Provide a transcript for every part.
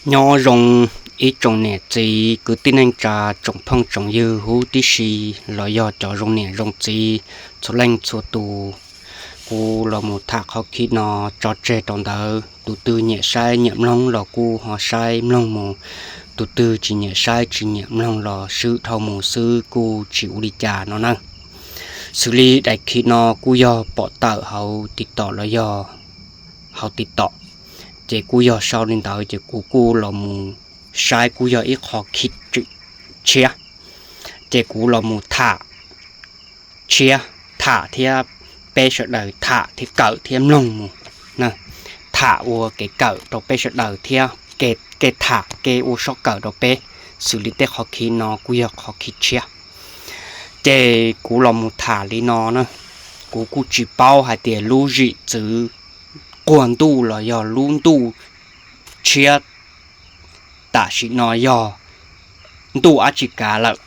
Nyob zoo ib tsoom niam txiv kwv tij neej tsa, tsoom phooj tsoom ywg huv tib si, los yog cov zoo niam zoo txiv txhua leej txhua tus. Kuv los mus tham qhov khib no tso tseg rau ntawd, tus twg nyiam saib nyiam mloog los kuj ho saib mloog mus, tus twg tsis nyiam saib tsis nyiam mloog los swb dhau mus xwb kuj tsis ua li cas no na. Xws li daim khib no kuj yog pom tawm hauv TikTok los yog hauv TikTok, ces kuj yog sau li ntawd ces kuv kuj los mus saib kuj yog ib qho khib tshiab, ces kuv los mus tham tshiab, tham thiab peb sawv daws tham thiab kawm thiab mloog mus. Tham ua kev kawm rau peb sawv daws thiab kev tham kev ua soj kawm rau peb, xws li tej qhov khib no kuj yog qhov khib tshiab. Ces kuv los mus tham li no na, kuv kuj tsis paub hais tias lub zwm txwv quag ntuj los yog lub ntuj tshiab tam sim no yog ntuj dab tsi kav lawm.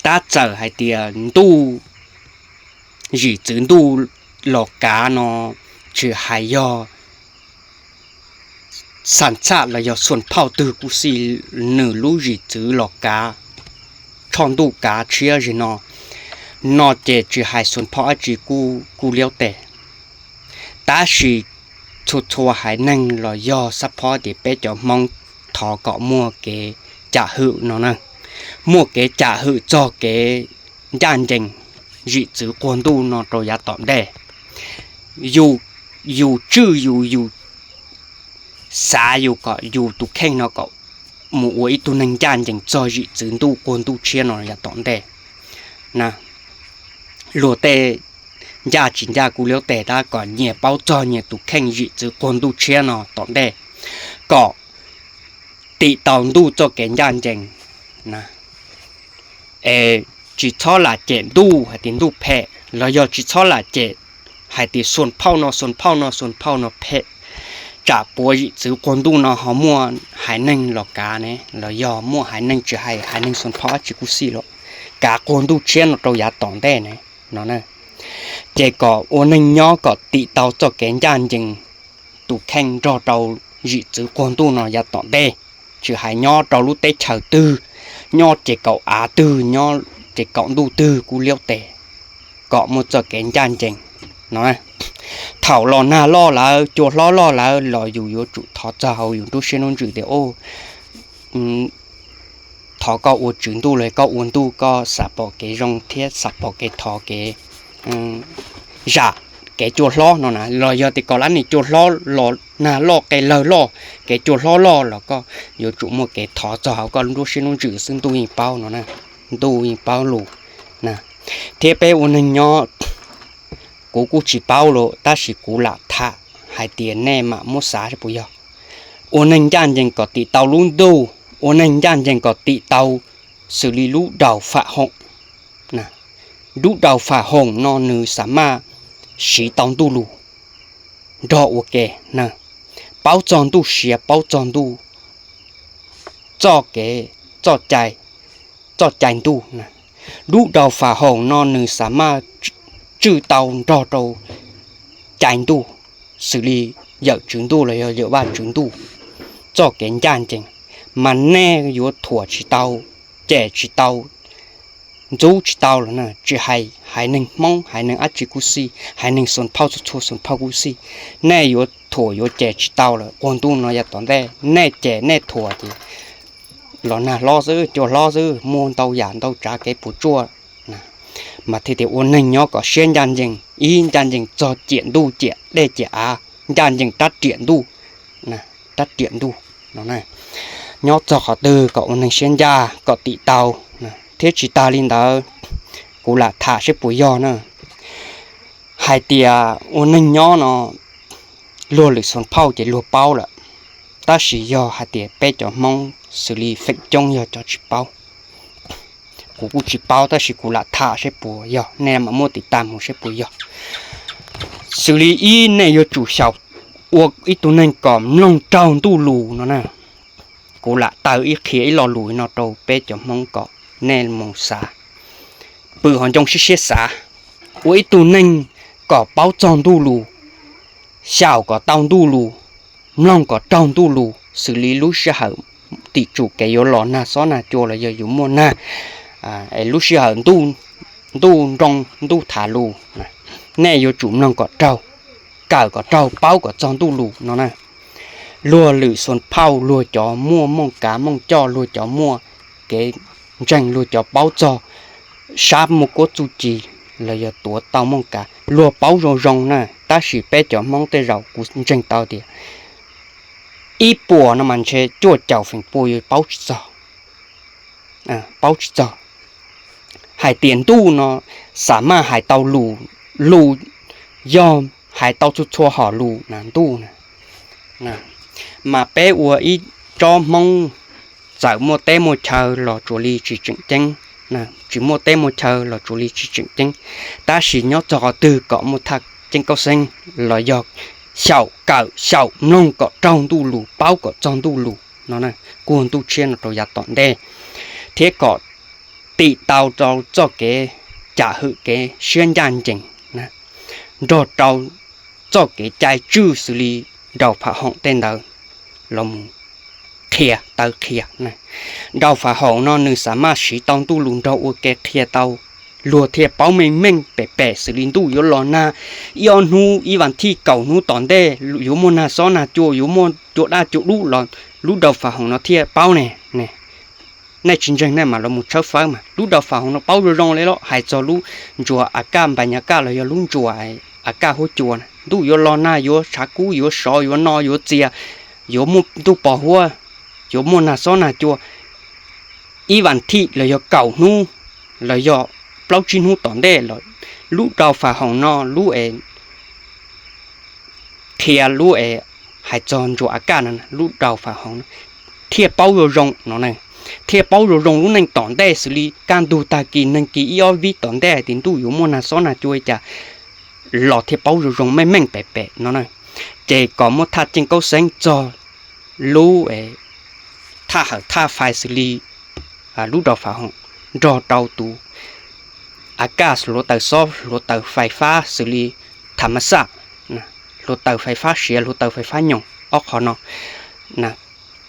Tab txawm hais tias ntuj, zwm txwv ntuj los kav no tsis hais yog xam txhaj los yog xuas phauj twg kuj xij, nws lub zwm txwv los kav tshoj ntuj kav tshiab zim no, no ces tsis hais xuas phauj dab tsi kuj liab tes. Tab sis txhua txhua haiv neeg los yog xab phob ces peb cov Hmoob thov kom muaj kev cam hwm no na, muaj kev cam hwm txog kev ncaj ncees zwm txwv quag ntuj no rau yav tom ntej. Yus, yus tswj yus, yus xav yus kom yus tus kheej no kom mus ua ib tug neeg ncaj ncees txog zwm txwv ntuj quag ntuj tshiab no yav tom ntej. Luag tej ncaj tsis ncaj kuj liab tes, tab kom nyias paub txog nyias tus kheej zwm txwv quag ntuj tshiab no tom ntej, kom tim tau ntuj txoj kev ncaj ncees. Es tsis txhob lam cem ntuj hais tias ntuj phem, los yog tsis txhob lam cem hais tias xuas phauj no xuas phauj no xuas phauj no phem, tsam puas zwm txwv quag ntuj no ho muaj haiv neeg los kav ne, los yog muaj haiv neeg tsis hais haiv neeg xuas phauj dab tsi kuj xij los kav quag ntuj tshiab no rau yav tom ntej ne no. Ces kom ua neej nyob kom tim tau txoj kev ncaj ncees tus kheej nrog rau zwm txwv quag ntuj no yav tom ntej, tsis hais nyob rau lub teb chaws twg, nyob ces kaum av twg, nyob ces kaum ntuj twg kuj liab tes, kom muaj txoj kev ncaj ncees no. Thaum los nag loj lawm, cua hlob loj lawm los yus yuav tsum thov txog hauv yus nruab siab nruab ntsws tias, thov koj ua tswv ntuj los koj ua ntuj, koj xam pom kev zoo thiab xam pom kev thov kev zam kev cua hlob no na. Los yog tias kom lab nim cua hlob los nag loj qe lawg loj, kev cua hlob loj los koj yuav tsum muaj kev thov txog hauv koj nruab siab nruab ntsws xwb, ntuj yeej paub no na, ntuj yeej paub lus na. Thiab peb ua neeg nyob, kuv kuj tsis paub los tab sis kuv lam tham hais tias nej mam muab xav seb puas yog. Ua neeg ncaj ncees kom tim tau lub ntuj, ua neeg ncaj ncees kom tim tau xws li lub daus fam hoom. Lub daus fam hoom no nws xam maj siv tau ntuj lus nrog ua ke na, paub txog ntuj siav paub txog ntuj txoj kev, txoj cai, txoj cai ntuj na. Lub daus fam hoom no nws xam maj tswj tau nrog rau cai ntuj, xws li yawm tswv ntuj los yog yawm vaj tswv ntuj txoj kev ncaj ncees, mas nej yuav thuam tsis tau, cem tsis tau, ntxub tsis tau los na, tsis hais haiv neeg Hmoob, haiv neeg dab tsi kuj xij, haiv neeg xuas phauj txhua txhua xuas phauj kuj xij, nej yuav thuam yuav cem tsis tau lawm. Quag ntuj no yav tom ntej nej cem nej thuam ces los nag hlob xwb, cua hlob xwb, muaj ntau yam ntau tsav kev puas tsuaj. Mas thiaj tias ua neeg nyob kom siab ncaj ncees, ib ncaj ncees txog ciam ntuj ciam dej ciam av, ncaj ncees rab riam ntuj, rab riam ntuj no. Nyob txog qhov twg kom ua neeg siab ncaj kom tim tau, thiab tsis tas li ntawd, kuv lam tham seb puas yog na. Hais tias ua neeg nyob no, luag lwm xuas phauj ces luag paub lawm, tab sis yog hais tias peb cov Hmoob xws li feem coob yog cov tsis paub. Kuv kuj tsis paub tab sis kuv lam tham seb puas yog, nej mam muab tim tag mus seb puas yog. Xws li ib, nej yuav tsum xyaum ua ib tug neeg kom mloog raug ntuj lus no na. Kuv lam taw ib qhia ib lo lus no rau peb cov Hmoob kom nej mus xav, pw ho ncoo siab siab xav. Ua ib tug neeg kom paub txog ntuj lus, xyaum kom tau ntuj lus, mloog kom raug ntuj lus, xws li lub sij hawm tim tsum kev yuav los nag xob nag cua los yog yuav muaj nag, es lub sij hawm ntuj nroo ntuj thav lus, nej yuav tsum mloog kom raug, kawm kom raug, paub kom txog ntuj lus no na. Luag lwm xuas phauj, luag cov muaj mooj kav mooj coj, luag cov muaj kev ntseeg, luag cov paub txog sab muaj kuab txuj ci los yog tuav tau mooj kav, luag paub zoo zoo na. Tab sis peb cov Hmoob tej zaum kuv ntseeg tau tias ib puas no mas ntshe cuaj caum feem pua yuav paub tsis txog, paub tsis txog. Hais tias ntuj no xa maj hais tau lus, lus yog hais tau txhua txhua hom lus na ntuj na. Mas peb ua ib tsob Hmoob txawm muaj teb muaj chaw los tsuas li tsis tseem ceeb, tsis muaj teb muaj chaw los tsuas li tsis tseem ceeb. Tab sis nyob txog qhov twg kom muaj thaj ceeb kaub xeeb los yog xyaum kawm xyaum mloog kom raug ntuj lus, paub kom txog ntuj lus no, kuag ntuj tshiab no rau yav tom ntej, thiab kom tim tau rau txoj kev cam hwm kev siab ncaj ncees nrog rau txoj kev cai tswj xws li Nraug Pham Hoom tej ntawd los mus qhia taw qhia. Nraug Pham Hoom no nws xa maj siv tau ntuj lus nrog ua ke qhia tau, luag thiaj paub meej meej pem pem xws li ntuj yuav los nag ib ob hnub, ib vas thij kaum hnub tom ntej yuav muaj nag xob nag cua, yuav muaj cua daj cua dub los lub Nraug Pham Hoom no thiaj paub ne. Nej tsis ntseeg nej mam los mus tshawb fawb mas lub Nraug Pham Hoom no paub zoo zoo li los hais txog lub ntsuas a kaj npa nyas kaj los yog lub ntsuas a kaj huab cua, ntuj yuav los nag, yuav tshav kub, yuav sov, yuav no yuav txias, yuav muaj ntuj pos huab, yuav muaj nag xob nag cua ib vas thij los yog kaum hnub los yog plaub tsib hnub tom ntej los lub Nraug Pham Hoom no lub es qhia lub es hais txog ntsuas a kaj no, lub Nraug Pham Hoom no thiaj paub zoo zoo no, thiaj paub zoo zoo lub neej tom ntej xws li kaj ntug tag kis neeg kis ib ob vib tom ntej hais tias ntuj yuav muaj nag xob nag cua li cas los thiaj paub zoo zoo meej meej pem pem no na. Ces kom muaj thaj ceeb kaub xeeb txog lub thaj hawm thaj fais xws li lub Nraug Pham Hoom nrog rau tus a kaj hluav taws xob hluav taws fais fab xws li tham mas xaj, hluav taws fais fab siav hluav taws fais fab nyoos ob qhov no,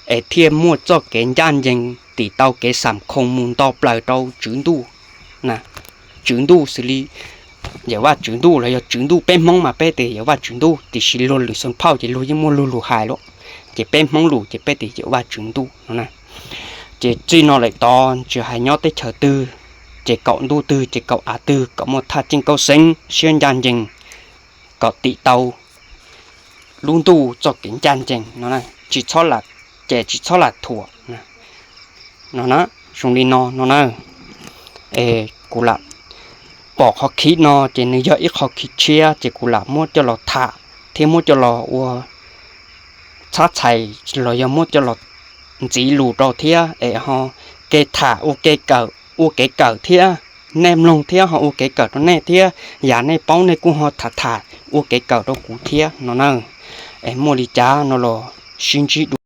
es thiaj muaj txoj kev ncaj ncees tim tau kev xam khoo mus nto plaws rau tswv ntuj, tswv ntuj xws li Yawm Vaj Tswv Ntuj los yog tswv ntuj. Peb Hmoob mas peb tias Yawm Vaj Tswv Ntuj, tiam sis luag lwm xuas phauj ces luag yeej muaj luag lus hais lawm, ces peb Hmoob lus ces peb tias Yawm Vaj Tswv Ntuj no na. Ces txij no lawm tod tsis hais nyob teb chaws twg, ces kaum ntuj twg ces kaum av twg kom muaj thaj ceeb kaub xeeb siab ncaj ncees, kom tim tau lub ntuj txoj kev ncaj ncees no, tsis txhob lam cem tsis txhob lam thuam no na. Zoo li no no na, es kuv lam pom qhov khiv no ces nws yog ib qho khiv tshiab ces kuv lam muab coj los tham thiab muab coj los ua txhab txhais los yog muab coj los ntxiv lus rau thiab es ho kev tham ua kev kawm, ua kev kawm thiab, nej mloog thiab ho ua kev kawm rau nej thiab, yam nej paub nej kuj ho tham tham ua kev kawm rau kuv thiab no na. Es muaj li cas no los sib ntsib